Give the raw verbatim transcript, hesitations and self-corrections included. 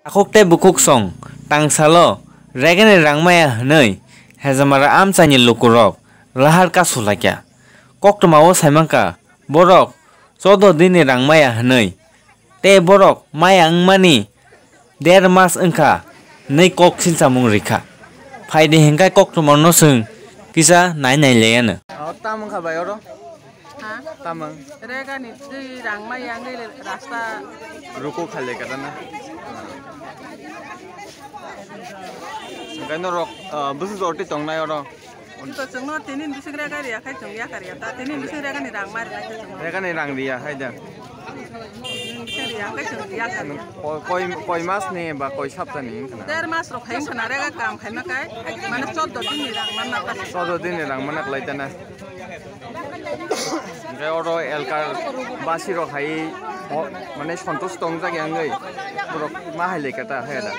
Takhuk tei bukhuk song tangsalo regani rang maya hwnwi hejamara amchaini lukurok lahar kasu laikha. Koktwmao saimankha borok chodo dinni rang maya hwnwi, tei borok maya wngmani der mas wngkha hwnwi kok sinchimung rikha. Phaidi hinkhe koktwmano chwng kisa nai nai laiano. O, tamo wngkha bai oro? Ha? Tamang. Regani twi rang maya wngwi rasta. Ruko khaile kadana. Hingke norok, ah, busu jorti tongnai oro. Ito chwngno tinin bising rega riya khai chwng yakar ya ta. Tinin bising regani rang mari lai chwng. Regani rang riya hai da. Tinin bising riya khai chwng yakar ya. Ko-, koi, koi mas ni ba koi sapta ni wngkha na? Der mas rok khai wngkha na rega kam khaima kai. Mane choddo din ni rang manna ta. Choddo din ni rang manna lai ta na. Hingke oro elkar basi rok hai o, mane sontos tongjak ya wngwi borok ma hai lai kata hai da.